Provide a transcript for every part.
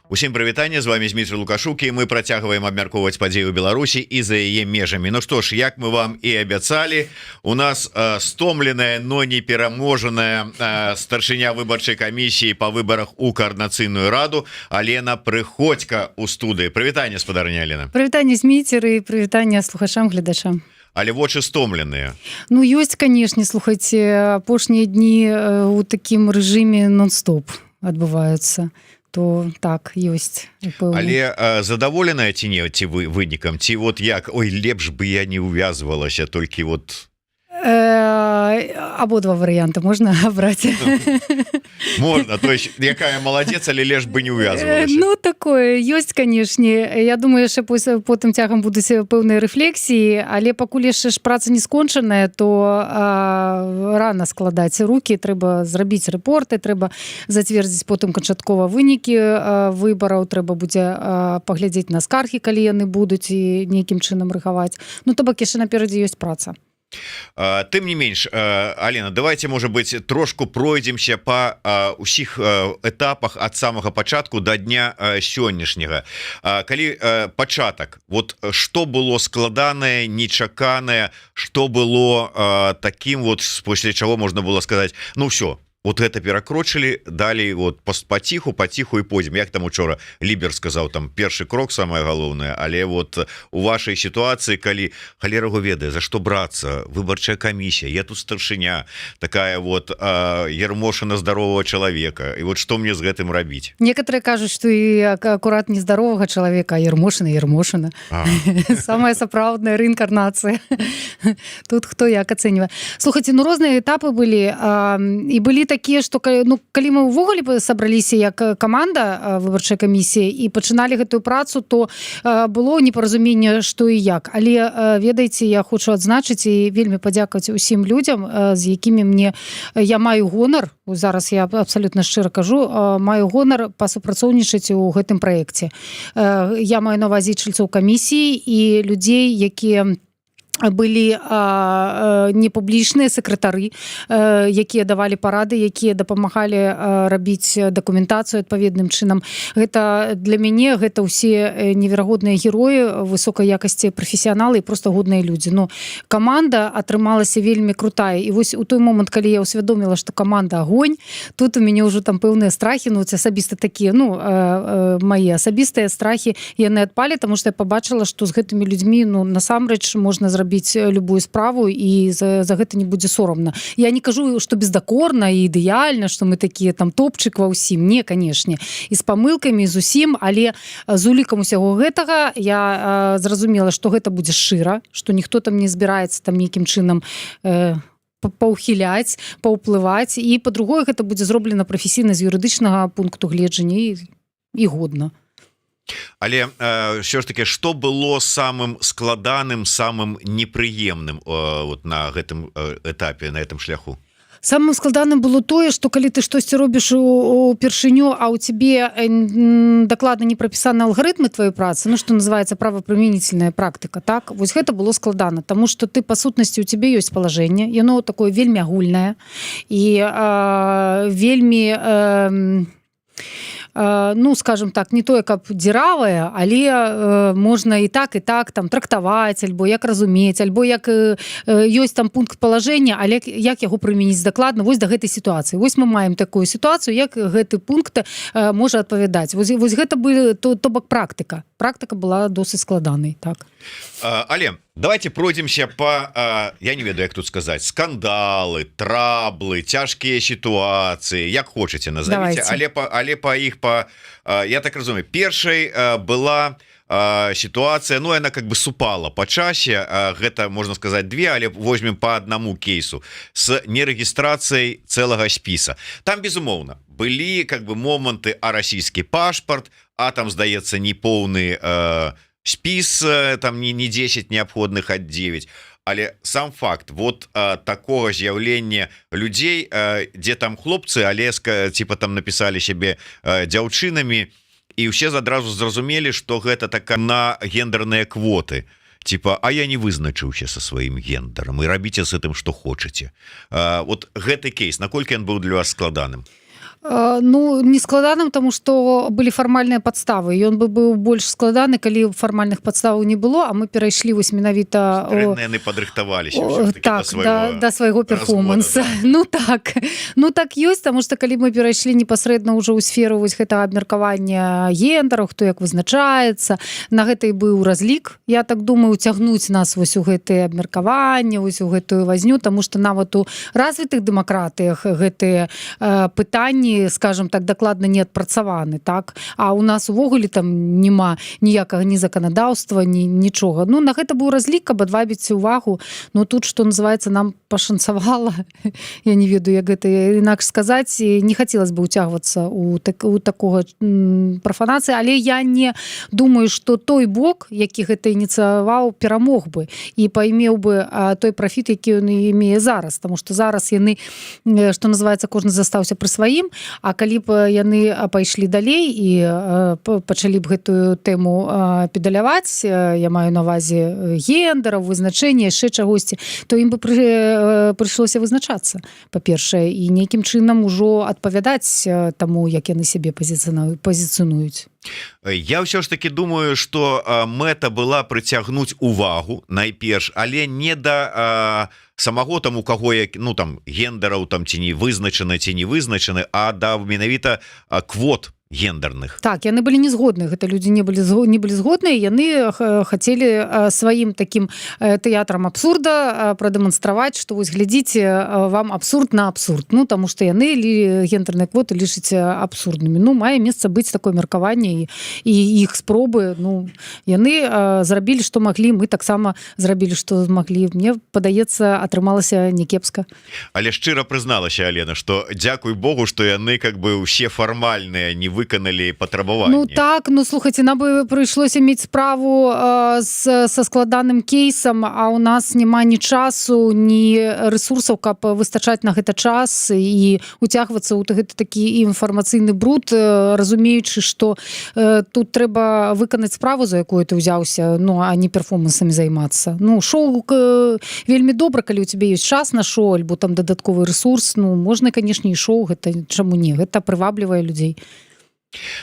Усім прывітанне, з вамі Зміцер Лукашук, і мы працягваем абмяркоўваць падзеі ў Беларусі і за яе межамі. Ну што ж, як мы вам і абяцалі, у нас стомленая, но не пераможаная старшыня выбарчай камісіі па выбарах у Каардынацыйную раду Алена Прыходзька у студыі. Прывітанне, спадарня Алена. Прывітанне, Зміцер, і прывітанне слухачам, гледачам. Але вочы стомленыя. Ну, ёсць, канешне. Слухайце, апошнія дні у такім рэжыме нон-стоп адбываюцца, то так, ёсць. Але задаволеная ці не, ці вы вынікам, ці вот як: «Ой, лепш бы я не увязвалася», толькі вот? Абодва варыянты можна абраць. Можна, то есть якая маладзец, але лепш бы не увязвалася. Ну, такое ёсць, канешне. Я думаю, яшчэ потым цягам будуць пэўныя рэфлексіі, але пакуль яшчэ ж праца не скончаная, то рана складаць руки. Трэба зрабіць рэпорты, трэба зацвердзіць потым канчаткова вынікі выбараў, трэба будзе паглядзець на скаргі, калі яны будуць, і нейкім чынам рэагаваць. Ну, то бок яшчэ наперадзе ёсць праца. Тым не менш, Алена, давайте, может быть, трошку пройдземся по усіх этапах от самага пачатку до дня сённяшняга. Калі пачатак, вот что было складанае, нечаканае, что было таким вот, после чего можно было сказать: «Ну все, вот это перакрочылі, далей вот паціху паціху і пойдзем», як там учора Лібер сказаў, там першы крок самое галоўнае. Але вот у вашай сітуацыі, калі халера ведае, за что браться, выбарчая камісія, я тут старшыня, такая вот Ермошина здорового чалавека, і вот что мне з гэтым рабіць? Некаторыя кажуць, что і акурат не здаровага чалавека, а Ермошина. Ермошина самая сапраўдная рэінкарнацыя. Тут хто як ацэньвае. Слухайте, ну, розныя этапы былі, і былі такія, что, ну, калі мы ўвогуле сабраліся як каманда выбарчай камісіі і пачыналі гэтую працу, то было непаразуменне, што і як. Але, ведаеце, я хочу адзначыць і вельмі падзякаваць усім людзям, з якімі мне, я маю гонар, зараз я абсалютна шчыра кажу, маю гонар пасупрацоўнічаць у гэтым праекце. Я маю на увазе чальцоў камісіі і людзей, якія былі непублічныя сакратары, якія давалі парады, якія дапамагалі рабіць дакументацыю адпаведным чынам. Гэта для мяне, гэта ўсе неверагодныя героі, высокай якасці прафесіяналы і просто годныя людзі. Но каманда атрымалася вельмі крутая. І вось у той момант, калі я ўсвядоміла, што каманда огонь, тут у мяне ўжо там пэўныя страхі, ну, асабіста такія, ну, мае асабістыя страхі, яны адпалі, тому что я побачыла, што з гэтымі людзьмі, ну, насамрэч можна зрабіць любую справу, і за гэта не будзе сорамна. Я не кажу, что бездакорна і ідэальна, что мы такія там топчык ва ўсім. Не, канешне, і з памылкамі, з усім, але з улікам усяго гэтага я зразумела, что гэта будзе шчыра, что ніхто там не збіраецца там нейкім чынам паўхіляць, паўплываць, і па-другое, гэта будзе зроблена прафесійна, з юрыдычнага пункту гледжання, і годна. Але ўсё ж таки, что было самым складаным, самым непрыемным вот на гэтым этапе, на этом шляху? Самым складаным было тое, что калі ты штосьці робіш упершыню, а у тебе дакладна не прапісаны алгарытмы твоей працы, ну, что называется, правоприменительная практыка. Так вось, гэта было складана, тому что ты, па сутнасці, у тебе ёсць палажэнне, яно такое вельмі агульнае і вельмі, ну, скажем так, не тое каб дзіравая, але можна і так, і так там трактаваць, альбо як разумець, альбо як ёсць там пункт палажэння, але як яго прымяніць дакладна вось да гэтай сітуацыі? Вось мы маем такую сітуацыю, як гэты пункт можа адпавядаць? Вось гэта былі, то бок практыка была досыць складанай, так. Але давайте пройдемся по, я не ведаю, як тут сказать, скандалы, траблы, цяжкія сітуацыі, як хочаце назовите, але по іх по, я так разумею, першай была ситуация, ну, она как бы супала по часе, гэта, можно сказать, две, але возьмем по одному кейсу с нерэгістрацыяй целого спіса. Там, безумоўна, былі как бы моманты: а расійскі пашпарт, а там, здаецца, не поўны спіс, там не 10 неабходных, а 9. Але сам факт вот такого з'яўлення людзей, дзе там хлопцы, алеска, типа там написали сябе дзяўчынамі, і ўсе адразу зразумелі, что гэта такая на гендерныя квоты, типа: «А я не вызначыўся со сваім гендером, і рабіце с этим что хочаце». Вот гэты кейс, наколькі ён быў для вас складаным? Ну, не складаным, тому что былі фармальныя падставы. Ён бы быў больш складаны, калі фармальных падставаў не было, а мы перайшлі вось менавіта Яны падрыхтаваліся так, да свайго перформанса. Да. Ну так, ну так ёсць, тому что калі мы перайшлі непасрэдна ўжо ў сферу вось гэта абмеркавання гендераў, хто як вызначаецца, на гэта і быў разлік, я так думаю, уцягнуць нас вось у гэтые абмеркаванне, вось у гэтую вазню, тому что нават у развітых дэмакратыях гэтыя пытанні, скажем так, дакладна не адпрацаваны, так, а у нас увогуле там няма ніякага ні заканадаўства, ні нічога. Ну, на гэта быў разлік, каб адвабіць увагу. Но тут, что называется, нам пашанцавала, я не ведаю, як гэта інакш сказаць, і не хотелось бы уцягвацца у такога прафанацыі, але я не думаю, что той бок, які гэта ініцыяваў, перамог бы і паймеў бы той прафіт, які ён имеет зараз, тому что зараз яны, что называется, кожны застаўся пры сваім. А калі б яны пайшлі далей і пачалі б гэтую тэму педаляваць, я маю на увазе гендераў, вызначэння, яшчэ чагосьці, то ім бы прыйшлося вызначацца, па-першае, і нейкім чынам ужо адпавядаць таму, як яны сябе пазіцыянуюць. Я ўсё ж таки думаю, что мэта была прыцягнуць увагу найперш, але не да самого там, у каго як, ну, там гендераў там ці не вызначаны, ці не вызначаны, а да менавіта квот гендерных. Так, яны былі не згодны, гэта людзі не былі згодныя, яны хацелі сваім таким тэатрам абсурда прадэманстраваць, што вось глядзіце, вам абсурд на абсурд. Ну, таму что яны гендерныя квоты лічаць абсурднымі. Ну, мае месца быць такое меркаванне і іх спробы. Ну, яны зрабілі, што маглі, мы таксама зрабілі, што змаглі. Мне падаецца, атрымалася не кепска. Але шчыра прызналася Алена, что дзякуй Богу, что яны как бы ўсе фармальныя не выканалі патрабаванні. Ну так, ну слухайте, нам бы прыйшлося мець справу со складаным кейсам, а у нас няма ні часу, ні ресурсаў, каб выстачаць на гэта час і уцягвацца ў гэты такі інфармацыйны бруд, разумеючы, что тут трэба выканаць справу, за якую ты ўзяўся, ну, а не перформансамі займацца. Ну, шоу вельмі добра, калі у тебе ёсць час на шоу альбо там дадатковы ресурс, ну, можна, конечно, і шоу, гэта чаму не, гэта прываблівае людзей.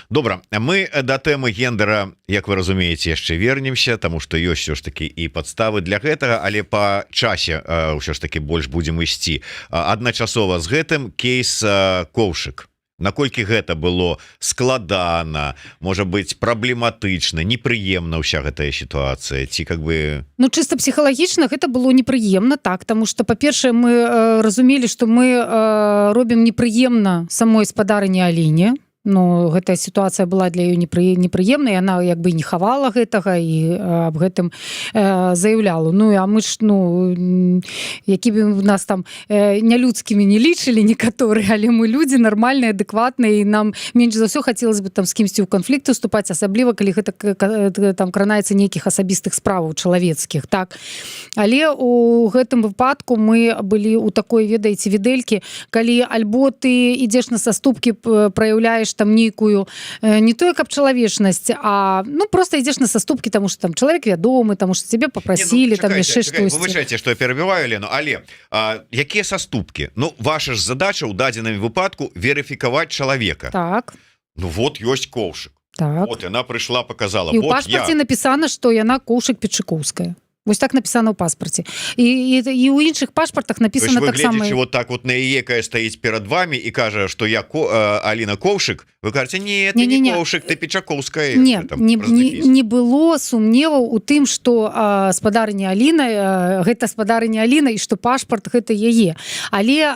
Добра, мы да тэмы гендера, як вы разумееце, яшчэ вернемся, тому что ёсць все ж таки і падставы для гэтага, але по часе ўсё ж таки больш будем ісці. Адначасова з гэтым кейс Коўшык. Наколькі гэта было складана, можа быть, праблематычна, непрыемна ўся гэтая сітуацыя, ці как бы? Ну, чыста псіхалагічна гэта было непрыемна, так, тому что, па-першае, мы разумелі, что мы робім непрыемна самой спадарыні Аліне. Ну, гэтая сітуацыя была для ее непрыемнай, яна як бы не хавала гэтага і аб гэтым заяўляла. Ну, а мы ж, ну, які б у нас там нялюдскімі не лічылі некаторыя, але мы людзі нармальныя, адэкватныя, і нам менш за ўсё хацелось бы там з кімсьці ў канфлікт уступаць, асабліва калі гэта там кранаецца нейкіх асабістых справаў чалавецкіх, так. Але у гэтым выпадку мы былі у такой, ведаеце, відэлькі, калі альбо ты ідзеш на саступкі, праяўляеш там нейкую не тое каб чалавечнасць, а ну просто ідзеш на саступкі, тому что там чалавек вядомы, тому что тебе попросили. Не, ну, там яшчэ штосьці. Выбачайце, что я перабіваю Лену, але якія саступкі? Ну, ваша ж задача ў дадзеным выпадку верыфікаваць чалавека. Так. Ну вот, ёсць Коўшык. Так. Вот яна прыйшла, показала. І ў вот пашпарце я. напісана, что яна Коўшык Печыкоўская. Вось так напісана ў паспарце, і ў іншых пашпартах напісана таксама. Вот так вот на яе, якая стаіць перад вами і кажа, что я Аліна Коўшык, вы кажаце: не, не, не, не Коўшык, ты Печакоўская. Не, там, не, не, не было сумневаў у тым, что спадарыня Аліна гэта спадарыня Аліна і что пашпарт гэта яе, але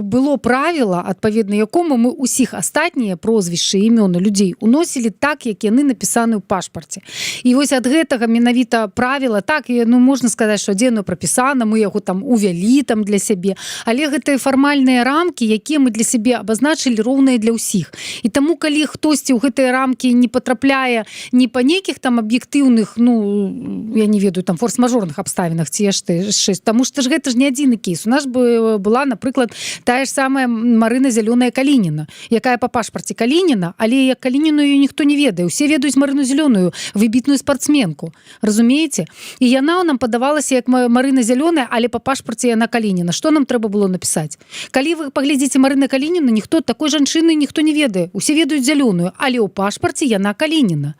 было правіла, адпаведна якому мы усіх астатнія прозвішчы, імёны людзей уносілі так, як яны напісаны ў пашпарце. І вось ад гэтага менавіта правіла, так, і, ну, можна сказаць, что дзе оно прапісана, мы яго там увялі там для сябе, але гэтыя фармальныя рамкі, якія мы для сябе абазначылі, роўныя для ўсіх. І таму, калі хтосьці ў гэтыя рамкі не патрапляе не па нейкіх там аб'ектыўных, ну, я не ведаю, там, форс-мажорных абставінах ці яшчэ, таму што ж гэта ж не адзіны кейс. У нас бы была, напрыклад, тая ж самая Марына Зялёная Калініна, якая па пашпарце Калініна, але як Калініну ее ніхто не ведае. Усе ведаюць Марыну Зялёную, выбітную спартсменку, разумееце? І яна нам падавалася як Марына Зялёная, але па пашпарце яна Калініна. Что нам трэба было напісаць? Калі вы паглядзіце Марына Калініна, ніхто такой жанчыны ніхто не ведае, усе ведаюць Зялёную, але ў пашпарце яна Калініна.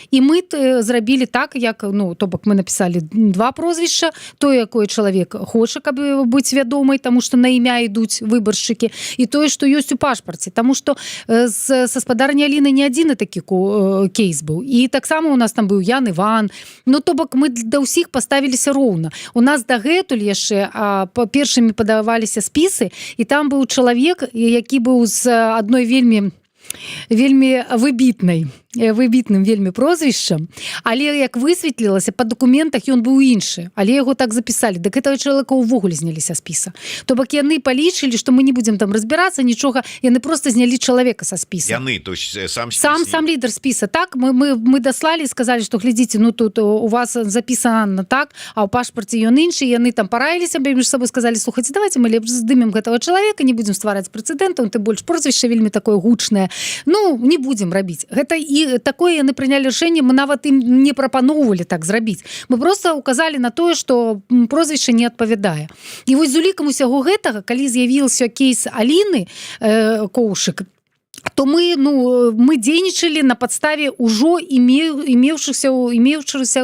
І мы зрабілі так, як, ну, то бок мы напісалі два прозвішча: то, якое чалавек хоча, каб быць вядомай, таму што на імя ідуць выбаршчыкі, і тое, што ёсць у пашпарце. Таму што са спадарняй Аліны не адзіны такі кейс быў, і таксама у нас там быў Ян Іван. Ну, то бок мы да ўсіх паставіліся роўна. У нас дагэтуль яшчэ па першымі падаваліся спісы, і там быў чалавек, які быў з адной вельмі вельмі выбітнай выбітным вельмі прозвішчам, але, як высветлілася, па дакументах ён быў іншы, але яго так запісалі. Дык этого чалавека ўвогуле зняліся спіса. То бок яны палічылі, што мы не будзем там разбірацца, нічога, яны просто знялі чалавека са спіса. Яны, то есть сам спіс сам не- Сам лідар спіса, так. Мы даслалі, сказали, что глядзіце, ну, тут у вас запісана так, а ў пашпарце ён іншы. Яны там параіліся між сабой, сказали: «Слухайте, давайте мы лепш здымем гэтага чалавека, не будзем ствараць прэцэдэнтаў, ты больш прозвішча вельмі такое гучнае, ну, не будзем рабіць гэта». І такое яны прынялі рашэнне. Мы нават ім не прапаноўвалі так зрабіць, мы просто указалі на тое, что прозвішча не адпавядае. І вось з улікам усяго гэтага, калі з'явіўся кейс Аліны Коўшык, то мы, ну, мы дзейнічалі на падставе ўжо имевшихся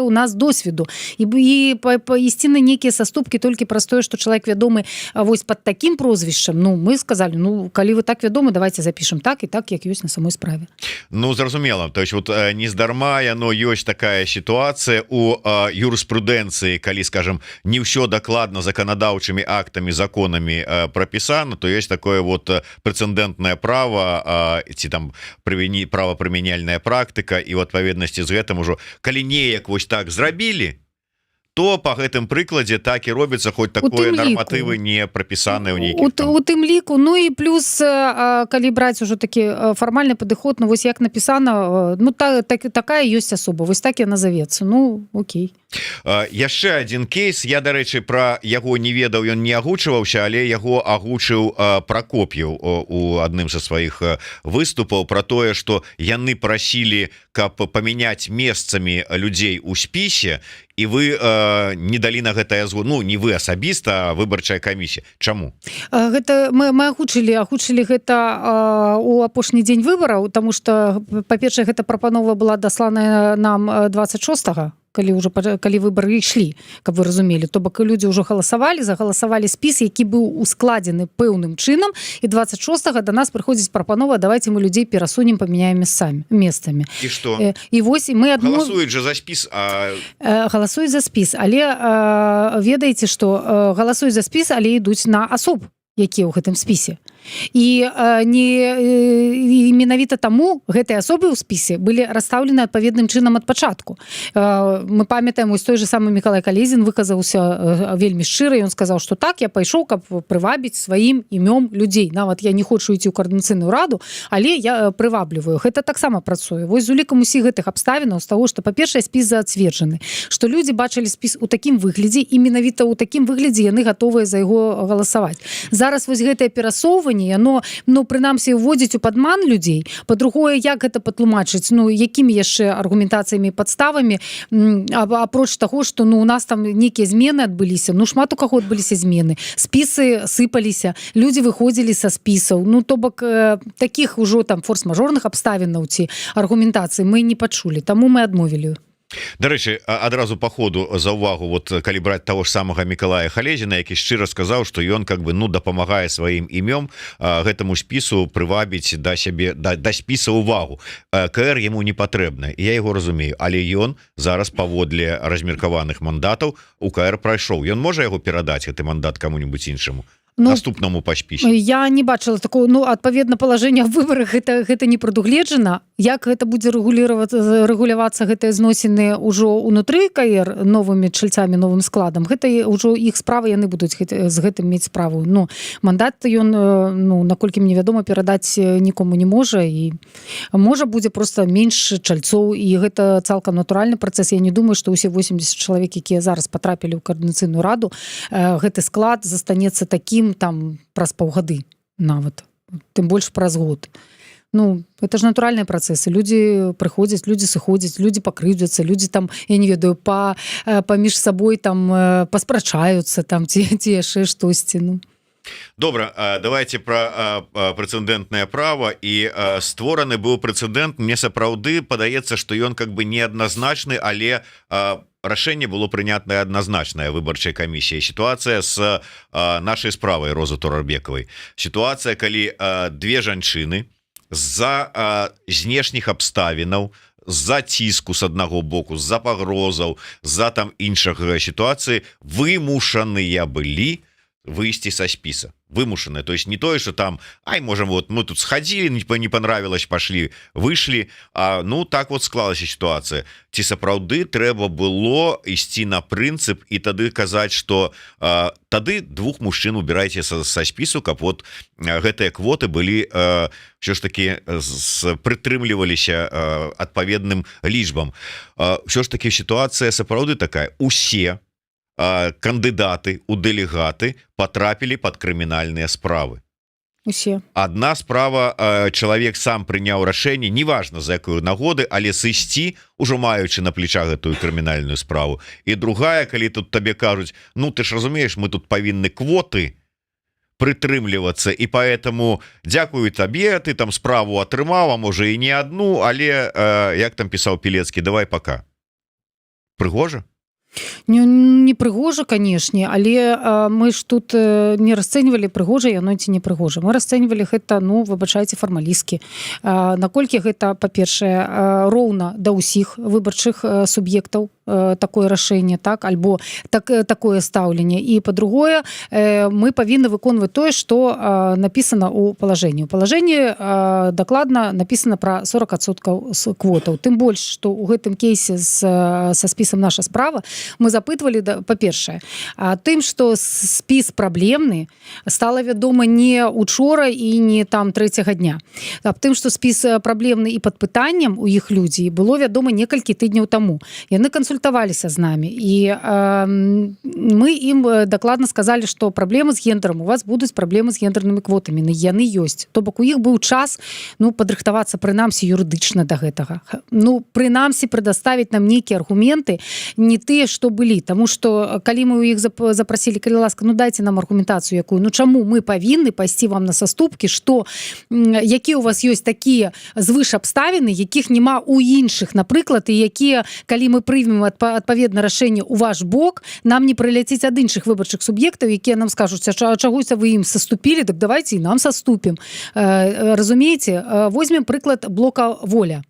у нас досведу і ісці на нейкія саступкі толькі праз тое, што чалавек вядомы вось под таким прозвішчам. Ну, мы сказали: «Ну, калі вы так вядомы, давайте запишем так і так, як ёсць на самой справе». Ну, зразумела. То есть вот нездарма яно ёсць такая сітуацыя у юрыспрудэнцыі: калі, скажем, не ўсё дакладна заканадаўчымі актамі, законамі прапісана, то есть такое вот прэцэдэнтнае права ці там прывені правапрымяняльная практыка, і ў адпаведнасці з гэтым ужо, калі неяк вось так зрабілі, то по гэтым прыкладзе так і робіцца, хоць такое тым ліку. нарматывы не прапісаны ў нейкіх там. У тым ліку. Ну і плюс, калі браць ужо такі фармальны падыход, ну, вось як напісана, ну, так, такая ёсць асоба, вось так яна завецца, ну, окей. Яшчэ один кейс. Я, дарэчы, про яго не ведаў, ён не агучваўся, але яго агучыў Пракоп'еў у адным са сваіх выступаў, про тое, что яны прасілі, каб памяняць месцамі людзей у спісе, і вы не далі на гэтае згоду. Ну, не вы асабіста, а выбарчая камісія. Чаму? Гэта мы агучылі гэта у апошні дзень выбараў, таму што, па-першае, гэта прапанова была дасланая нам 26, калі ўжо калі выбары ішлі, каб вы разумелі. То бок людзі ўжо галасавалі, загаласавалі спіс, які быў ускладзены пэўным чынам, і 26 до нас прыходзіць прапанова: «Давайте мы людзей перасунем, памяняем месцамі». І что? І вось і мы адмо... Галасуюць же за спіс, а Галасуюць за спіс, але ведаеце, што галасуюць за спіс, але ідуць на асоб, якія ў гэтым спісе. І не і менавіта таму гэтыя асобы ў спісе былі расстаўлены адпаведным чынам ад пачатку. Мы памятаем, ось той же самы Мікалай Калезін выказаўся вельмі шчыра. Ён сказаў, што так, я пайшоў, каб прывабіць сваім імём людзей, нават я не хочу ісці ў каардынацыйную раду, але я прывабліваю. Гэта таксама працуе. Вось з улікам усіх гэтых абставінаў, з таго, што, па-першае, спіс зацверджаны, што людзі бачылі спіс у такім выглядзе, і менавіта ў такім выглядзе яны гатовыя за яго галасаваць. Зараз вось гэтае перасоўванне, яно, ну, прынамсі, уводзіць у падман людзей. Па-другое, як гэта патлумачыць, ну, якімі яшчэ аргументацыямі, падставамі, апроч таго, што, ну, у нас там нейкія змены адбыліся? Ну, шмат у каго адбыліся змены, спісы сыпаліся, людзі выходзілі са спісаў. Ну, то бок таких ужо там форс-мажорных абставінаў ці аргументацыі мы не пачулі, таму мы адмовілі. Дарэчы, адразу по ходу за увагу, вот калі брать того ж самага Мікалая Халезіна, які шчыра сказаў, что ён как бы, ну, дапамагае сваім імём гэтаму спісу прывабіць да сябе, да спіса увагу. КР ему не патрэбна, я его разумею, але ён зараз паводле размеркаваных мандатаў у КР прайшоў. Ён можа яго перадаць, гэты мандат, кому-нибудь іншаму? Ну, наступнаму па спісе. Я не бачыла такого. Ну, адпаведна, палажэнне аб выбарах гэта не прадугледжана. Як гэта будзе рэгулявацца, гэтыя зносіны ўжо унутры КР новымі чальцамі, новым складам, гэта ўжо іх справа, яны будуць з гэтым мець справу. Ну, мандат ён, ну, наколькі мне вядома, перадаць нікому не можа, і можа, будзе просто менш чальцоў, і гэта цалкам натуральны працэс. Я не думаю, што ўсе 80 чалавек, якія зараз патрапілі ў каардынацыйную раду, гэты склад застанецца такім там праз паўгады нават, тым больш праз год. Ну, это ж натуральныя працэсы: людзі прыходзяць, людзі сыходзяць, людзі пакрыўдзяцца, людзі там, я не ведаю, паміж сабой там паспрачаюцца там ці яшчэ штосьці, ну. Добра, давайте про прэцэдэнтнае права. І створаны быў прэцэдэнт. Мне сапраўды падаецца, что ён как бы неадназначны, але рашэнне было прынятае адназначная выбарчай камісіі. Сітуацыя с «Нашай справай», Розы Турарбекавай. Сітуацыя, калі две жанчыны з-за знешніх абставінаў, з-за ціску с аднаго боку, з-за пагрозаў, за там іншага сітуацыі вымушаныя былі выйсці со спіса. Вымушаныя, то есть не тое, что там: «Ай, можем, вот мы тут сходили, не понравилось, пошли, вышли», а ну так вот склалася ситуация. Ці сапраўды трэба было ісці на прынцып і тады казаць, что тады двух мужчын убирайте со спісу, каб вот гэтыя квоты былі все ж таки прытрымліваліся адпаведным лічбам? Все ж таки ситуация сапраўды такая: усе кандыдаты у дэлегаты потрапілі под крымінальныя справы. Усе. Одна справа, чалавек сам прыняў рашэнне, неважно за якую нагоды, але сысці, ўжо маючы на плечах гэтую крымінальную справу, і другая, калі тут табе кажуць: «Ну, ты ж разумееш, мы тут павінны квоты прытрымлівацца, і поэтому дзякую табе, ты там справу атрымаў, а можа, і не одну, але, як там пісаў Пілецкі, давай пока». Прыгожа? Не прыгожа, канешне, але мы ж тут не расцэньвалі, прыгожа яно ці не прыгожа. Мы расцэньвалі гэта, ну, выбачайце, фармалісткі, наколькі гэта, па-першае, роўна да ўсіх выбарчых суб'ектаў такое рашэнне, так, альбо такое стаўленне, і, па-другое, мы павінны выконваць тое, что написано у палажэнні. У палажэнні дакладна написано про 40% з квотаў. Тым больш что у гэтым кейсе з со спісам «Наша справа» мы запытвалі да, па-першае, тым, что спіс праблемны, стала вядома не учора і не там трэцяга дня. Аб тым, что спіс праблемны і под пытаннем у іх людзі, было вядома некалькі тыдняў таму. Яны кансультаваліся з намі, і мы ім дакладна сказалі, что праблемы з гендером у вас будуць, праблемы з гендернымі квотамі, яны ёсць. То бок у іх быў час, ну, падрыхтавацца прынамсі юрыдычна до гэтага, ну, прынамсі прадаставіць нам нейкія аргументы, не тыя, что былі. Таму что калі мы у іх запрасілі: «Калі ласка, ну, дайте нам аргументацыю якую, ну, чаму мы павінны пайсці вам на саступкі, что які у вас ёсць такія звыш абставіны, якіх няма у іншых, напрыклад, і якія, калі мы прымем адпаведна рашэнне у ваш бок, нам не прыляціць ад іншых выбарчых суб'ектаў, якія нам скажуць: «А чагось вы ім саступілі, так давайте і нам саступім». Разумееце, возьмем прыклад блока «Воля»,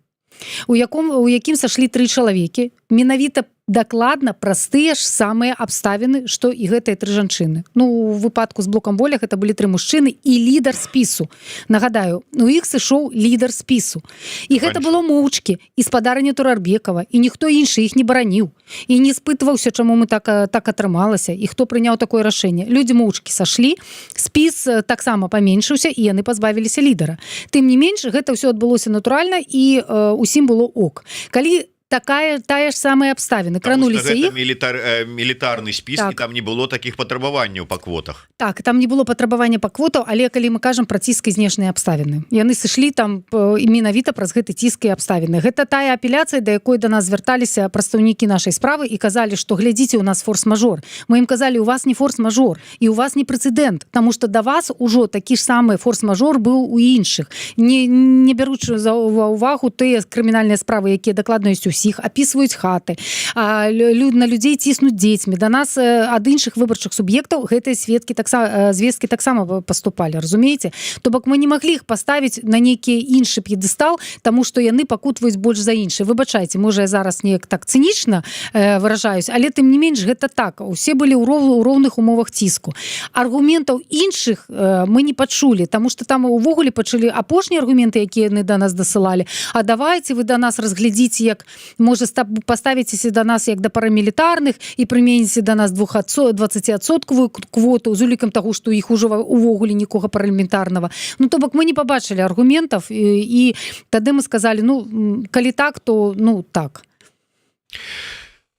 у якім сашлі тры чалавекі менавіта дакладна праз тыя ж самыя абставіны, што і гэтыя тры жанчыны. Ну, у выпадку з блокам «Воля» гэта былі тры мужчыны і лідар спісу. Нагадаю, у іх сышоў лідар спісу, і гэта Конечно. было моўчкі, і спадарыня Турарбекова, і ніхто іншы іх не бараніў і не спытваўся, чаму мы так, так атрымалася і хто прыняў такое рашэнне. Людзі моўчкі сашлі, спіс таксама паменшыўся, і яны пазбавіліся лідара. Тым не менш, гэта ўсё адбылося натуральна, і усім было ок. Калі такая тая ж самая абставіны крануліся іх Мілітарны спіс. Так. І там не было таких патрабаванняў по квотах. Так, там не было патрабавання па квотаў, але калі мы кажам пра ціск і знешнія абставіны, яны сышлі там і менавіта праз гэты ціск і абставіны. Гэта тая апеляцыя, да якой да нас звярталіся прадстаўнікі «Нашай справы» і казалі, што глядзіце, у нас форс-мажор. Мы ім казалі: у вас не форс-мажор і у вас не прэцэдэнт, таму что да вас ужо такі ж самы форс-мажор быў у іншых, не бяручы за увагу тыя крымінальныя справы, якія дакладна ёсць у усіх, апісваюць хаты, на людзей ціснуць дзецьмі. Да нас ад іншых выбарчых суб'ектаў гэтыя сведкі таксама, звесткі таксама паступалі, разумееце? То бок мы не маглі іх паставіць на нейкі іншы п'едэстал, таму што яны пакутваюць больш за іншы. Выбачайце, можа, я зараз неяк так цынічна выражаюсь, але тым не менш гэта так. Усе былі ў роўных умовах ціску. Аргументаў іншых мы не пачулі, таму што там увогуле пачалі апошнія аргументы, якія яны да нас дасылалі: «А давайте вы да нас разглядзіце, як можа, паставіцеся да нас як да парамілітарных і прыменіце да нас 20-адсоткавую квоту», з улікам таго, што іх ужо увогуле нікога парламентарнага. Ну, то бок мы не пабачылі аргументаў, і тады мы сказали: «Ну, калі так, то, ну, так».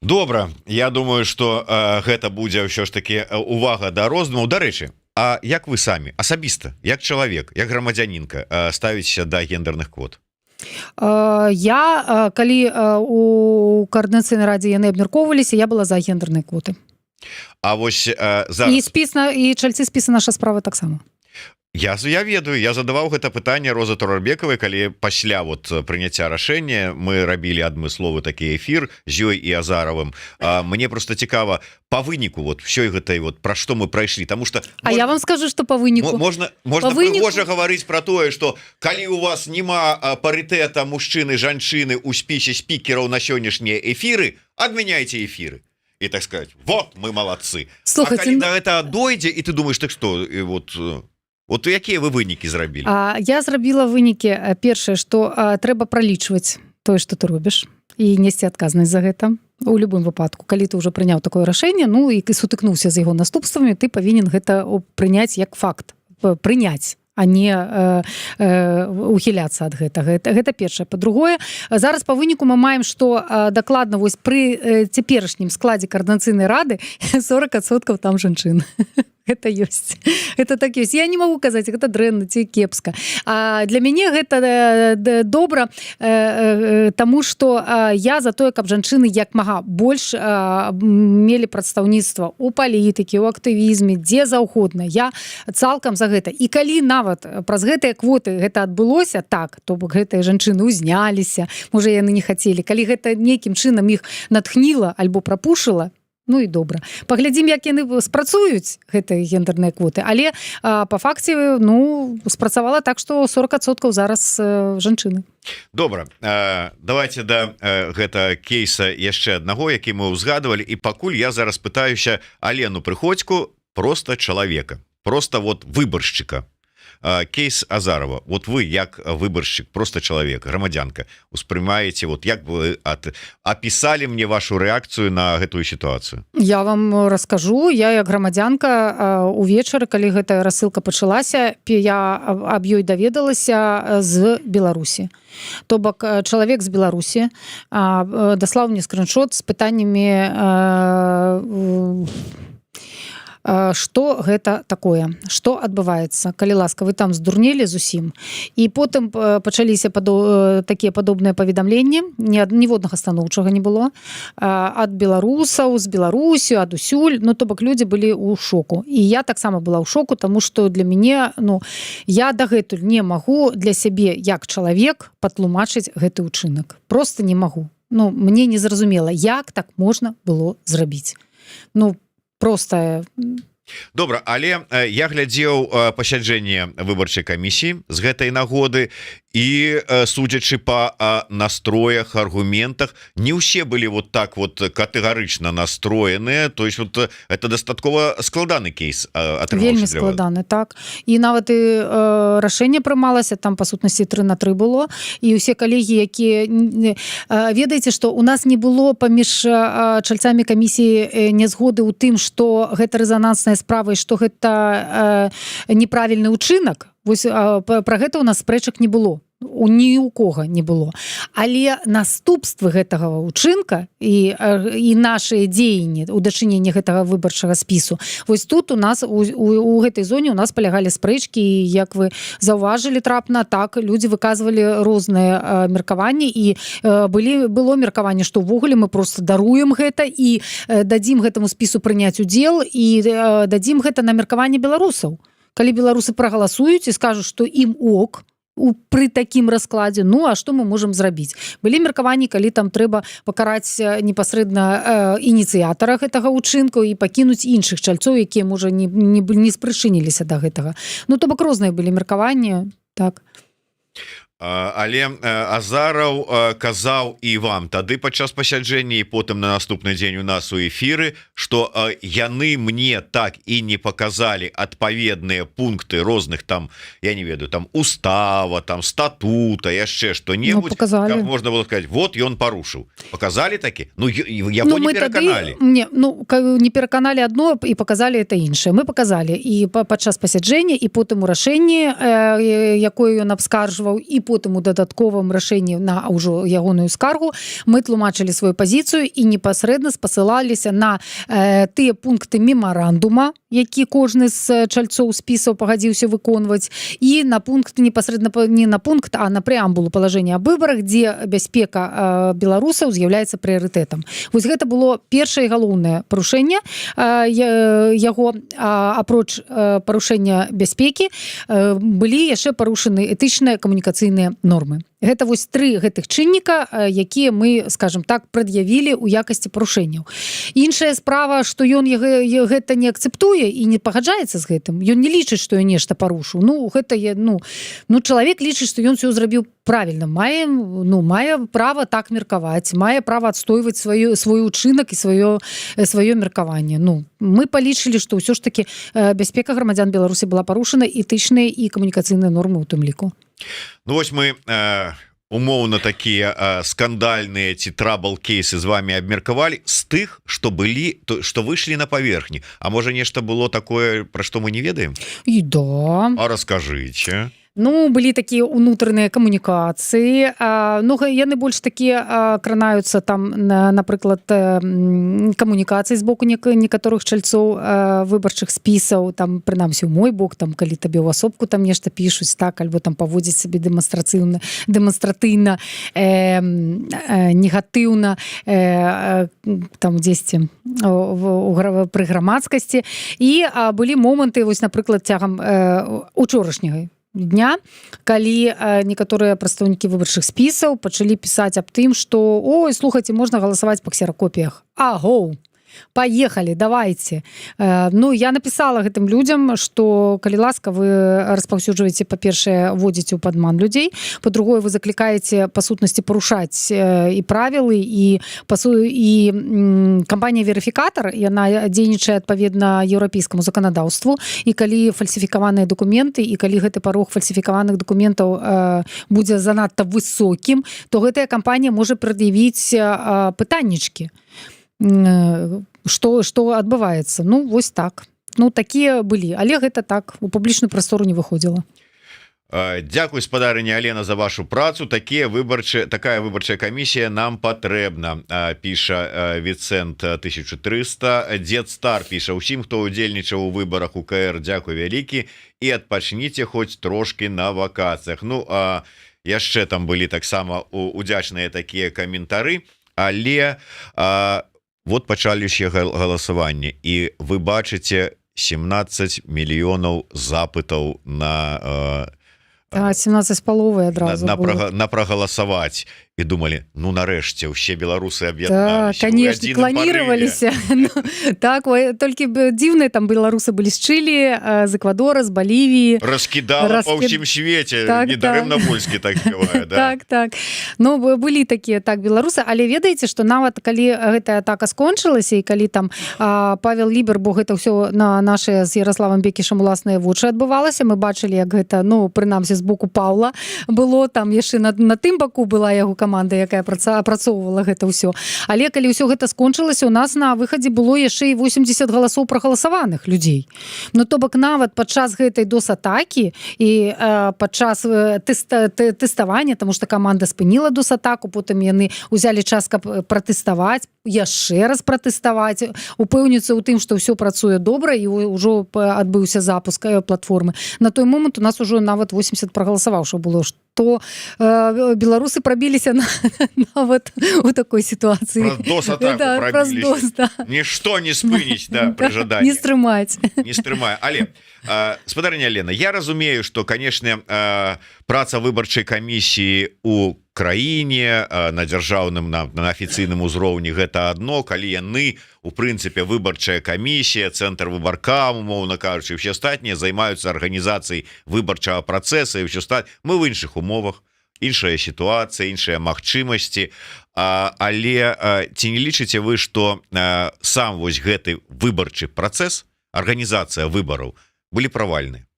Добра, я думаю, што гэта будзе ўсё ж таки увага да роздумаў. Дарэчы, а як вы самі асабіста, як чалавек, як грамадзянінка, ставіцеся да гендерных квот? Я, калі у каардынацыйнай радзе яны абмяркоўваліся, я была за гендерныя квоты. А вось зараз І спіс на і чальцы спіса «Наша справа» таксама. Я ведаю, я задаваў гэта пытанне Роза Турарбекавай, калі пасля вот прыняцця рашэння мы рабілі адмысловы такі эфір з ёй і Азаравым. Мне просто цікава по выніку вот всей гэтай, вот пра што мы прайшлі, таму што А я вам скажу, что по выніку можна по выніку прыгожа гаварыць пра тое, што калі у вас няма парытэта мужчыны, жанчыны у спісе спікераў на сённяшнія эфіры, адмяняйте эфіры и, так сказать, вот мы молодцы. Слухайте, а ну да это дойдзе, і ты думаешь: так что, і вот якія вы вынікі зрабілі? Я зрабіла вынікі. Першае, што трэба пралічваць тое, што ты робіш, і несці адказнасць за гэта у любым выпадку. Калі ты уже прыняў такое рашэнне, ну і ты сутыкнуўся з яго наступствамі, ты павінен гэта прыняць як факт, прыняць, а не ухіляцца ад гэтага. Гэта першае. Па-другое, зараз по выніку мы маем, што дакладна вось пры цяперашнім складзе каардынацыйнай рады 40% там жанчын. Это ёсць, это так ёсць. Я не могу казаць, гэта дрэнна ці кепска. А для мяне гэта добра, таму што я за тое, каб жанчыны як мага больш мелі прадстаўніцтва у палітыкі, у актывізме, дзе заўгодна. Я цалкам за гэта. І калі нават праз гэтыя квоты гэта адбылося так, то бок гэтыя жанчыны узняліся, можа, яны не хацелі, калі гэта нейкім чынам іх натхніла альбо прапушыла, ну і добра. Паглядзім, як яны спрацуюць, гэтыя гендерныя квоты. Але по факце, ну, спрацавала так, што 40% зараз жанчыны. Добра, давайте да гэта кейса яшчэ аднаго, які мы ўзгадывалі. І пакуль я зараз пытаюся Алену Прыходзьку, просто чалавека, просто вот выбаршчыка. Кейс Азарова, вот вы як выбаршчык, просто чалавек, грамадзянка, успрымаеце, вот як бы опісалі мне вашу рэакцыю на гэтую сітуацыю? Я вам раскажу. Я як грамадзянка, увечары, калі гэтая рассылка пачалася, я аб ёй даведалася з Беларусі. То бок чалавек з Беларусі даслаў мне скрыншот з пытаннямі: что гэта такое, что адбываецца, калі ласка, вы там здурнелі зусім? І потым пачаліся такія падобныя паведамленні, ніводнага станоўчага не было, ад беларусаў з Беларусю, адусюль. Ну, то бок людзі былі ў шоку, і я таксама была ў шоку, таму што для мяне, ну, я дагэтуль не магу для сябе як чалавек патлумачыць гэты ўчынак, просто не магу. Ну, мне незразумела, як так можна было зрабіць. Ну, просто. Добра, але я глядзеў пасяджэнне выбарчай камісіі з гэтай нагоды, і, судзячы по настроях, аргументах, не ўсе былі вот так вот катэгарычна настроеныя. То есть вот это дастаткова складаны кейс. Вельмі складаны, так. І нават і рашэнне прымалася там, па сутнасці, 3 на 3 было, і усе калегі, якія, ведаеце, што у нас не было паміж чальцамі камісіі нязгоды ў тым, што гэта рэзанансная справа і што гэта неправільны ўчынак. Вось пра гэта у нас спрэчак не было, у ні у кого не было. Але наступствы гэтага ўчынка і наши дзеянні у дачыненні гэтага выбарчага спісу, вось тут у нас у гэтай зоне у нас палягалі спрэчкі. І, як вы заўважылі трапна, так, людзі выказвалі розныя меркаванні, і было меркаванне, што ўвогуле мы просто даруем гэта і дадзім гэтаму спісу прыняць удзел і дадзім гэта на меркаванне беларусаў. Калі беларусы прагаласуюць і скажуць, што ім ок. Пры такім раскладзе, ну а что мы можем зрабіць? Былі меркаванні, калі там трэба пакараць непасрэдна ініцыятара гэтага ўчынку і пакінуць іншых чальцоў, якія, можа, не спрычыніліся да гэтага. Ну, то бок розныя былі меркаванні, так. Але Азараў казаў і вам тады падчас пасяджэння, і потым на наступны дзень у нас у эфіры, что яны мне так і не показалі адпаведныя пункты розных там, я не ведаю, там устава, там статута, яшчэ что-небудзь. Ну, показали. Можно было сказать: вот ён парушыў. Показали таки? Ну, я, ну, мы пераканалі. Тады, не, ну, не пераканалі одно і показали это іншае. Мы показали і падчас пасяджэння, і потым у рашэнні, якое ён абскаржваў, і потым у дадатковым рашэнні на ўжо ягоную скаргу мы тлумачылі сваю пазіцыю і непасрэдна спасылаліся на тыя пункты мемарандума, які кожны з чальцоў спісаў пагадзіўся выконваць, і на пункт непасрэдна, не на пункт, а на преамбулу палажэння аб выбарах, дзе бяспека беларусаў з'яўляецца прыярытэтам. Вось гэта было першае галоўнае парушэнне яго. Апроч парушэння бяспекі былі яшчэ парушаны этычныя, камунікацыйныя нормы. Гэта вось тры гэтых чынніка, якія мы, скажем так, прад'явілі ў якасці парушэнняў. Іншая справа, что ён гэта не акцэптуе і не пагаджаецца з гэтым, ён не лічыць, што ён нешта парушыў. Ну, гэта я, ну, чалавек лічыць, што ён все зрабіў правильно, мае, ну, мае права так меркаваць, мае права адстойваць свой учынак і сваё меркаванне. Ну, мы палічылі, што ўсё ж таки бяспека грамадзян Беларусі была парушана, этычныя і камунікацыйныя нормы у тым ліку. Ну вось мы умоўна такія скандальныя ці трабл кейсы з вами абмеркавалі з тых, что былі, то что выйшлі на паверхні. А можа, нешта было такое, про что мы не ведаем? І да. А расскажите. Ну, былі такія унутраныя камунікацыі. Ну, яны больш такія кранаюцца там напрыклад, камунікацыі з боку некаторых чальцоў выбарчых спісаў, там, прынамсі ў мой бок, там, калі табе ў асобку там нешта пішуць, так, альбо там паводзіць сабе дэманстратыўна негатыўна там дзесьці пры грамадскасці. І былі моманты, вось, напрыклад, цягам учорашняга дня, калі некаторыя прадстаўнікі выбарчых спісаў пачалі пісаць аб тым, што: «Ой, слухайте, можна галасаваць па ксеракопіях, агоў, поехали, давайте». Ну, я написала гэтым людям, что, калі ласка, вы распаўсюджваеце, па-першае, водзіце ў падман людзей, па-другое, вы заклікаеце па сутнасці парушаць і правілы, і пасу і кампанія верыфікатор, яна дзейнічае адпаведна еўрапейскаму заканадаўству, і калі фальсіфікаваныя дакументы, і калі гэты парог фальсіфікаваных дакументаў будзе занадта высокім, то гэтая кампанія можа прад'явіць пытаннічкі, что адбываецца. Ну, вось так. Ну, такія былі, але гэта так, у публічную прастору не выходзіла. Дзякуй, спадарыня Алена, за вашу працу. Такія выбарчы такая выбарчая камісія нам патрэбна, піша Віцэнт 1300. Дед Стар піша: «Усім, хто удзельнічаў у выбарах УКР, дзякуй вялікі і адпачніце хоць трошки на вакацыях». Ну, а яшчэ там былі таксама удзячныя такія каментары. Але вот пачаліся галасаванне, і вы бачыце 17 мільёнаў запытаў на 17 з паловай адразу на, было. на прагаласаваць, і думалі: ну, нарэшце ўсе беларусы Да, аб'ядналіся ў конечно, адзіным клонироваліся. Ну, так, ой, толькі б дзіўныя там беларусы былі з Чылі, з Эквадора, з Балівіі. Раскідала па ўсім свеце. Так, Недарэмна так. Вольскі так спявае, да? Так, ну, былі такія, так, беларусы. Але ведаеце, што нават калі гэтая атака скончылася і калі там Павел Лібер, бо гэта ўсё на наши з Ярославам Бекішам уласныя вочы адбывалася, мы бачылі, як гэта, ну, прынамсі з боку Паўла было, там яшчэ на тым баку была яго каманда, якая апрацоўвала гэта ўсё. Але калі ўсё гэта скончылася, у нас на выхадзе было яшчэ і 80 галасоў прагаласаваных людзей. Ну, то бок нават падчас гэтай дос-атакі і падчас тэставання, тому что каманда спыніла дос-атаку, потым яны узялі час, каб пратэставаць, яшчэ раз пратэставаць, упэўніцца ў тым, што ўсё працуе добра, і ўжо адбыўся запуск платформы. На той момант у нас ужо нават 80 прагаласаваўшых было, што беларусы прабіліся нават у такой сітуацыі. Праз DOS-атаку Да, праз прабіліся. DOS, да. Нішто не спыніць, да, пры Да, жаданні. не стрымаць. Не стрымае. Але Спадарня Лена, я разумею, что, конечно, праца выбарчай камісіі у краіне на дзяржаўным, на афіцыйным узроўні — гэта одно. Калі яны, у прынцыпе, выбарчая камісія, цэнтр выбарка, умоўна кажучы, все астатнія займаюцца арганізацыяй выбарчага працэса і ўсё стаць, мы в іншых умовах, іншая сітуацыя, іншыя магчымасці. Але ці не лічыце вы, что сам вось гэты выбарчы працэс, арганізацыя выбараў былі правальны?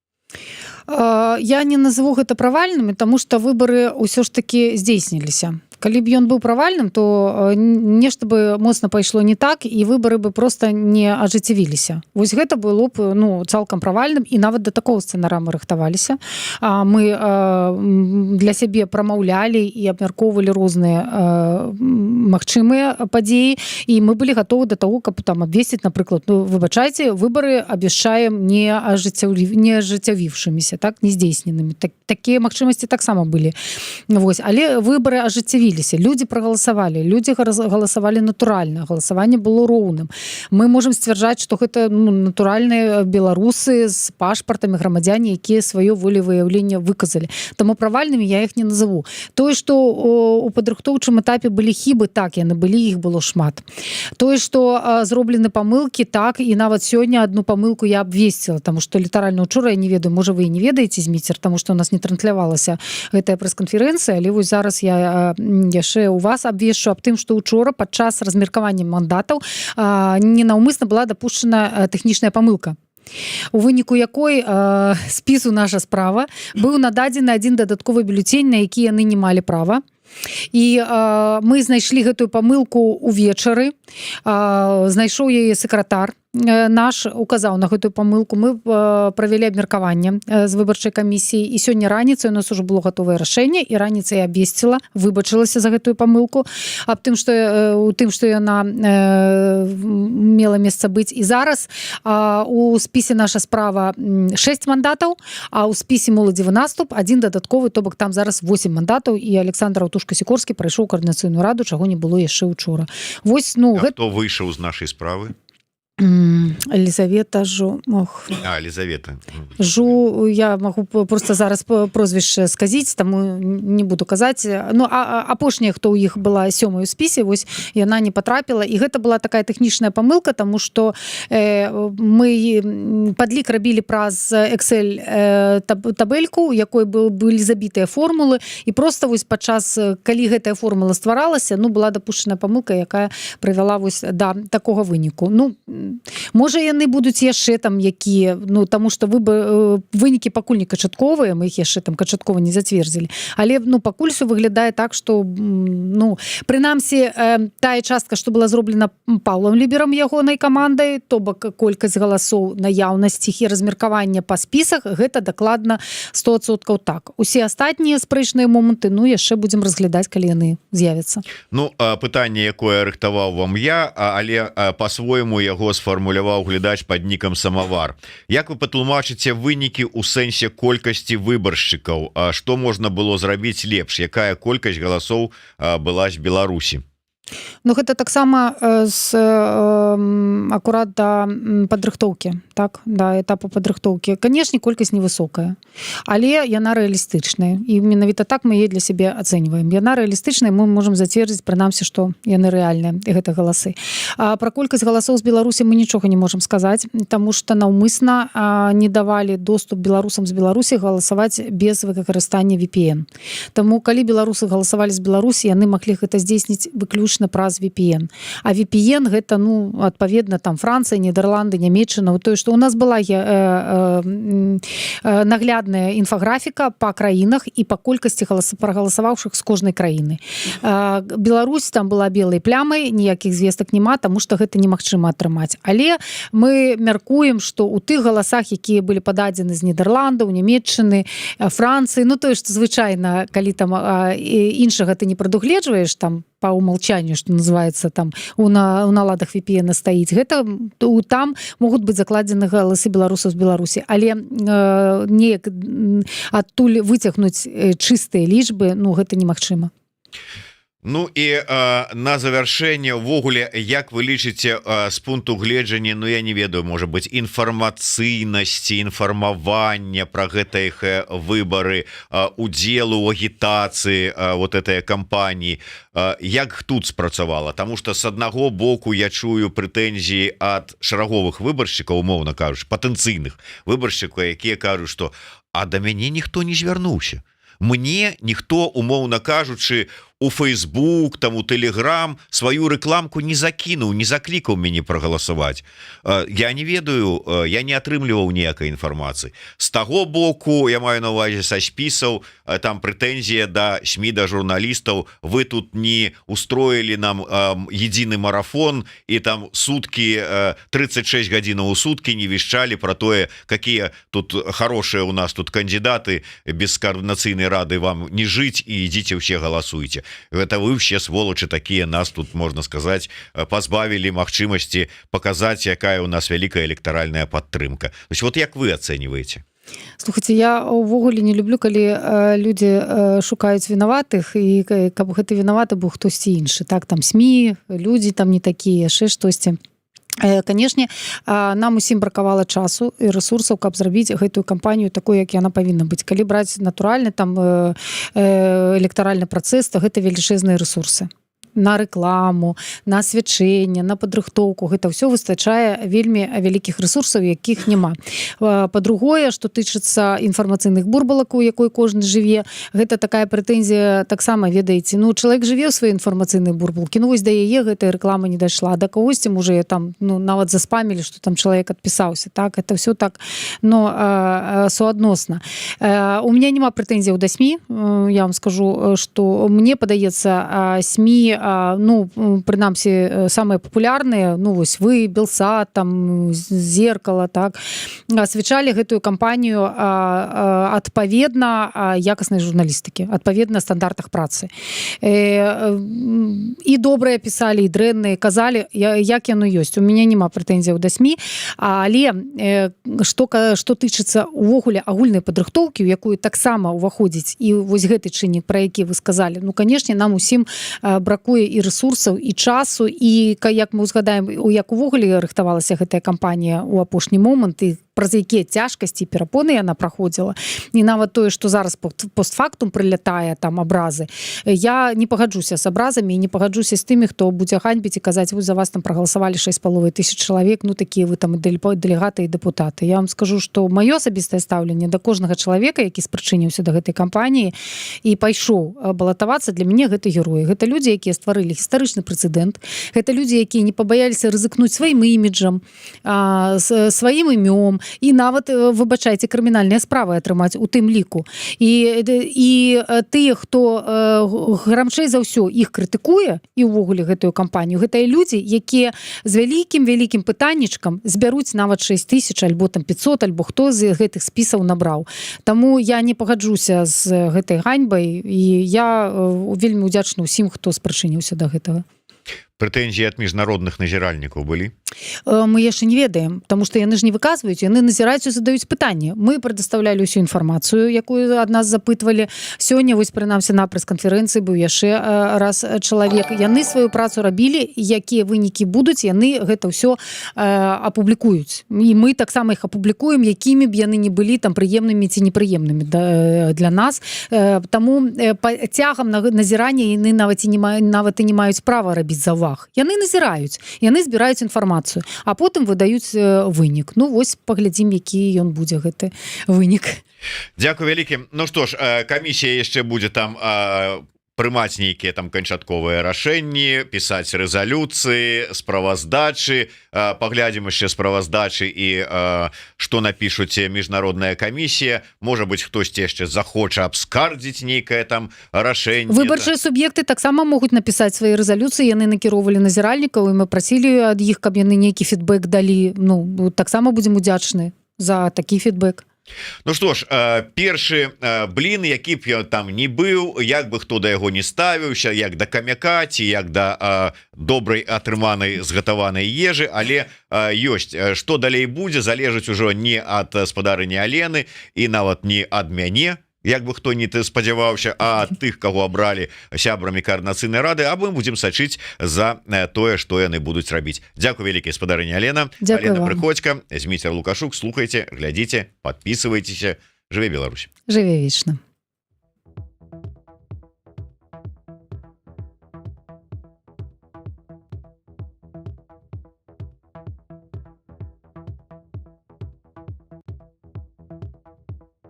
Я не назову гэта правальнымі, тому что выборы ўсё ж таки здзейсніліся. Калі б ён быў правальным, то нешта бы моцна пайшло не так, і выборы бы просто не ажыццявіліся. Вось гэта было б, ну, цалкам правальным, і нават до такого сцэнара мы рыхтаваліся. Мы для сябе прамаўлялі і абмяркоўвалі розныя магчымыя падзеі, і мы былі гатовы до того, каб там абвесціць, напрыклад: «Ну, выбачайце, выборы абвяшчаем не ажыццявіўшыміся, так, не здзейсненымі». Так, такія магчымасці таксама былі. Вось, але выборы ажыццявіліся, люди прагаласавалі, люди галасавалі натуральна, галасаванне было роўным. Мы можем сцвярджаць, что гэта, ну, натуральныя беларусы з пашпартамі, грамадзяне, якія сваё волевыяўленне выказалі. Таму правальнымі я іх не назову. Тое, что у падрыхтоўчым этапе былі хібы, так, яны былі, іх было шмат. Тое, что зроблены памылки, так, і нават сёння одну памылку я абвесціла, тому что літаральна учора, я не ведаю, можа, вы і не ведаеце, Зміцер, тому что у нас не транслявалася гэтая прэс-канферэнцыя, але вось зараз я яшчэ у вас абвешчу аб тым, что учора падчас размеркавання мандатаў ненаўмысна была дапушчана тэхнічная памылка, у выніку якой спісу «Наша справа» быў нададзены один дадатковы бюлетень, на які яны не малі права. І мы знайшлі гэтую памылку увечары, знайшоў яе сакратар наш, указаў на гэтую памылку. Мы правялі абмеркаванне з выбарчай камісіі, і сёння раніцай у нас уже было гатовае рашэнне, і раніцай абвесціла, выбачылася за гэтую памылку, аб тым, что у тым, что яна мела месца быць. І зараз у спісе «Наша справа» 6 мандатаў, а ў спісе «Моладзевы наступ» один дадатковы, то бок там зараз 8 мандатаў, і Александр Аўтушка-Сікорскі прайшоў каардынацыйную раду, чаго не было яшчэ учора. Вось, ну. Гэта... Хто выйшаў з «Нашай справы»? Елизавета Жу. Ох. А, Елизавета. Жу, я могу просто зараз прозвішча сказіць, таму не буду казаць. Ну, апошняя, хто ў іх была сёмай у спісе, вось яна не потрапіла, і гэта была такая тэхнічная памылка, тому что мы падлік рабілі праз Excel табельку, у якой былі забітыя формулы, і просто вось падчас, калі гэтая формула стваралася, ну, была дапушчана памылка, якая прывяла вось да такога выніку. Ну, можа, яны будуць яшчэ там якія, ну, таму что вы бы вынікі пакуль не канчатковыя, мы іх яшчэ там канчаткова не зацвердзілі, але, ну, пакуль все выглядае так, что, ну, прынамсі тая частка, что была зроблена Паўлам Ліберам, ягонай камандай, то бок колькасць галасоў, наяўнасці і размеркавання па спісах, гэта дакладна 100% так. Усе астатнія спрэчныя моманты, ну, яшчэ будзем разглядаць, калі яны з'явяцца. Ну, пытанне, якое рыхтаваў вам я, але по-свойму яго сфармуляваў глядач под нікам Самавар: Як вы патлумачыце вынікі ў сэнсе колькасці выбаршчыкаў? А что можна было зрабіць лепш? Якая колькасць галасоў была з Беларусі? Ну, гэта таксама з акурат да падрыхтоўкі, так, да этапу падрыхтоўкі. Канешне, колькасць невысокая, але яна рэалістычная, і менавіта так мы яе для сябе ацэньваем. Яна рэалістычная, мы можем зацвердзіць прынамсі, што яны рэальныя, гэта галасы. А пра колькасць галасоў з Беларусі мы нічога не можем сказаць, таму что наўмысна не давалі доступ беларусам з Беларусі галасаваць без выкарыстання VPN. Таму калі беларусы галасавалі з Беларусі, яны маглі гэта здзейсніць выключна праз VPN. А VPN — гэта, ну, адпаведна, там Францыя, Нідерланды, Нямеччына. Тое, что у нас была наглядная інфаграфіка па краінах і па колькасці прагаласаваўшых з кожнай краіны, Беларусь там была белай плямай, ніякіх звестак няма, таму что гэта немагчыма атрымаць. Але мы мяркуем, что у тых галасах, якія былі пададзены з Нідерландаў, Нямеччыны, Францыі, ну, тое, что звычайна, калі там іншага ты не прадугледжваеш, там по умолчанию, что называется, там у наладах VPN стаіць гэта, то там могуць быць закладзены галасы беларусаў з Беларусі. Але неяк адтуль выцягнуць чыстыя лічбы, ну, гэта немагчыма. Ну і на завяршэнне, увогуле, як вы лічыце, з пункту гледжання, ну, я не ведаю, можа быть, інфармацыйнасці, інфармавання про гэта іх выбары, удзелу у агітацыі вот этой кампаніі, як тут спрацавала? Таму што с аднаго боку я чую прэтэнзіі ад шараговых выбаршчыкаў, умоўна кажучы, патэнцыйных выбаршчыкаў, якія кажуць, што а да мяне ніхто не звярнуўся, мне ніхто, умоўна кажучы, у Facebook там, у Телеграм сваю рэкламку не закінуў, не заклікаў мяне прагаласаваць, я не ведаю, я не атрымліваў ніякай інфармацыі. З таго боку, я маю на увазе са спісаў, там прэтэнзія да СМІ, да журналістаў: вы тут не устроили нам единый марафон и там сутки, 36 гадзінаў у сутки не вещали про тое, какие тут хорошие у нас тут кандидаты, без Каардынацыйнай рады вам не жить, и идите все голосуйте, это вы все сволочи такие, нас тут, можно сказать, позбавили магчымасці показать, якая у нас вялікая электаральная падтрымка. То есть вот як вы оцениваете? Слухайте, я увогуле не люблю, калі людзі шукаюць вінаватых і каб гэты вінаваты быў хтосьці іншы, так, там СМІ, людзі там не такія, яшчэ штосьці. Канешне, нам усім бракавала часу і рэсурсаў, каб зрабіць гэтую кампанію такой, як яна павінна быць. Калі браць натуральны там электаральны працэс, то гэта велічэзныя рэсурсы на рэкламу, на асвячэнне, на падрыхтоўку. Гэта ўсё выстачае вельмі вялікіх рэсурсаў, якіх няма. Па-другое, што тычыцца інфармацыйных бурбалак, у якой кожны жыве, гэта такая прэтэнзія таксама, ведаеце, ну, чалавек жыве ў сваёй інфармацыйнай бурбалкі, ну вось да яе гэтая рэклама не дайшла, да кагосьці можа там, ну, нават заспамілі, што там чалавек адпісаўся. Так, это все так, но суадносна. У меня няма прэтэнзіяў да СМІ. Я вам скажу, что мне падаецца, СМІ, ну, прынамсі самыя папулярныя, ну вось вы, Белсат там, Зеркало, так, асвячалі гэтую кампанію адпаведна якаснай журналістыкі, адпаведна стандартах працы, і добрыя пісалі, і дрэнныя, казалі, як яно ёсць. У мяне няма прэтэнзіяў да СМІ. Але што тычыцца увогуле агульнай падрыхтоўкі, у якую таксама ўваходзіць і вось гэты чыннік, пра які вы сказалі, ну, канешне, нам усім бракуе і рэсурсаў, і часу. І як мы узгадаем, у як увогуле рыхтавалася гэтая кампанія у апошні момант і праз якія цяжкасці, перапоны яна праходзіла, і нават тое, што зараз постфактум прылятае там абразы, я не пагаджуся з абразамі і не пагаджуся з тымі, хто будзе ганьбіць і казаць: «Вы, за вас там прагаласавалі 6,5 тысяч чалавек, ну такія вы там дэлегаты і дэпутаты». Я вам скажу, што маё асабістае стаўленне да кожнага чалавека, які спрычыніўся да гэтай кампаніі і пайшоў балатавацца, для мяне гэта героі. Гэта людзі, якія стварылі гістарычны прэцэдэнт, гэта людзі, якія не пабаяліся рызыкнуць сваім іміджам, сваім імём і нават, выбачайце, крымінальныя справы атрымаць у тым ліку. І тыя, хто грамчэй за ўсё іх крытыкуе і ўвогуле гэтую кампанію, гэта і людзі, якія з вялікім вялікім пытаннічкам збяруць нават 6 тысяч альбо там 500, альбо хто з гэтых спісаў набраў. Таму я не пагаджуся з гэтай ганьбай, і я вельмі удзячна ўсім, хто спрычыніўся до гэтага. Прэтэнзіі ад міжнародных назіральнікаў былі? Мы яшчэ не ведаем, потому что яны ж не выказваюць, яны назіраюць і задаюць пытанні. Мы прадастаўлялі ўсю інфармацыю, якую ад нас запытвалі. Сёння вось, прынамсі, на прэс-канферэнцыі быў яшчэ раз чалавек. Яны сваю працу рабілі. Якія вынікі будуць, яны гэта ўсё апублікуюць, і мы таксама іх апублікуем, якімі б яны не былі там, прыемнымі ці непрыемнымі для нас. Таму цягам на назіранне яны нават і не маюць, нават і не маюць права рабіць заўваг. Яны назіраюць, яны збіраюць інфармацыю, а потым выдаюць вынік. Ну вось паглядзім, які ён будзе, гэты вынік. Дзякуй вялікі. Ну што ж, камісія яшчэ будзе там прымаць нейкія там канчатковыя рашэнні, пісаць рэзалюцыі, справаздачы. Паглядзім яшчэ справаздачы і што напішуць міжнародная камісія. Можа быть, хтосьці яшчэ захоча абскардзіць нейкае там рашэнне. Выбарчыя суб'екты таксама могуць напісаць свае рэзалюцыі. Яны накіроўвалі назіральнікаў, і мы прасілі ад іх, каб яны нейкі фідбэк далі. Ну, таксама будзем удзячны за такі фідбэк. Ну што ж, першы блін, які б ён там не быў, як бы хто да яго не ставіўся, як да камяка ці як да добрай атрыманай, згатаванай ежы, але ёсць. Што далей будзе, залежыць ужо не ад спадарыні Алены і нават не ад мяне. як бы хто не ты спадзяваўся, а тых, каго абралі сябрамі Каардынацыйнай рады. А мы будем сачыць за тое, што яны будуць рабіць. Дзякуй вялікі, спадарыня Алена. Алена. Прыходзька, Зміцер Лукашук. Слухайте, глядзіце, подписывайтесь. Жыве Беларусь! Жыве вечна!